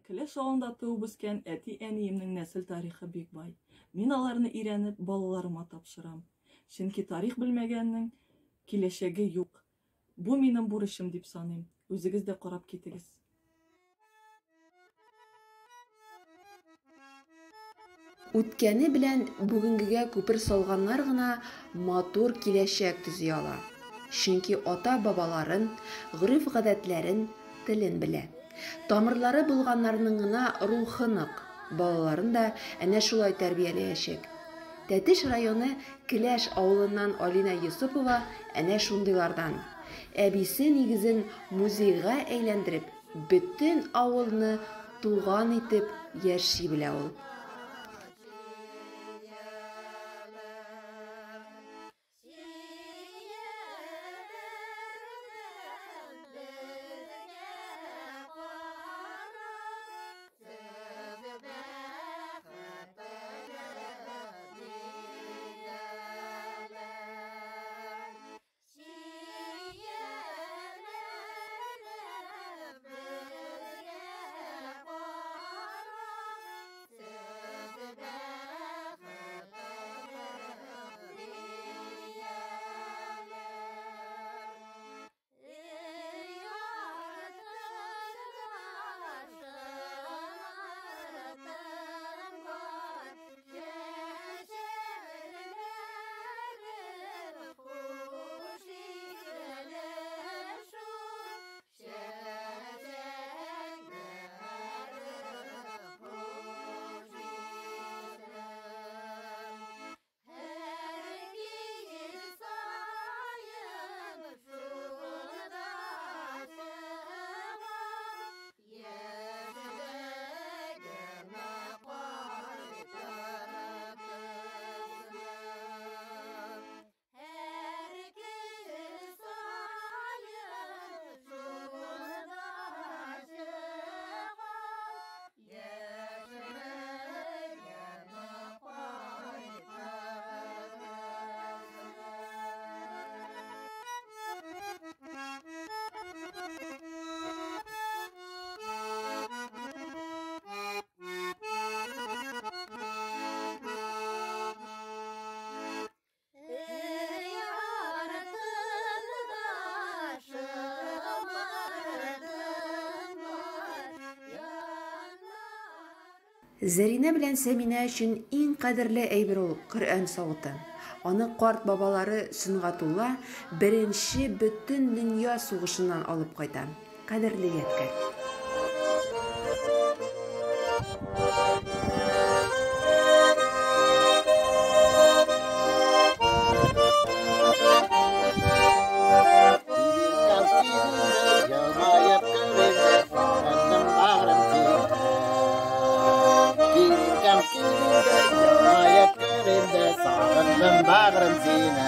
Келәш авылында туып үскән әти-әниемнең нәсел тарихы бик бай. Мин аларны өйрәнеп, балаларыма тапшырам. Чөнки тарих белмәгәннең киләчәге юк. Бу минем бурычым дип саныйм. Үзегез дә карап китегез. Үткәне белән бүгенгегә күпер салганнар гына матур киләчәк төзи ала. Чөнки ата-бабаларын, гореф-гадәтләрен, телен белә. Тамырлары булганнарның гына рухы нык, балаларын да әнә шулай тәрбияләячәк. Тәтеш районы Келәш авылыннан Алинә Йосыпова әнә шундыйлардан. Әбисе нигезен музейга әйләндереп, бөтен авылны туган итеп яши белә ул. Зәринә белән Сәминә өчен иң кадерле әйбер ул Коръән савыты. Аны карт бабалары Сөнгатулла беренче бөтендөнья сугышыннан алып кайта. Кадерле ядкәр. Сагындым багрым сине.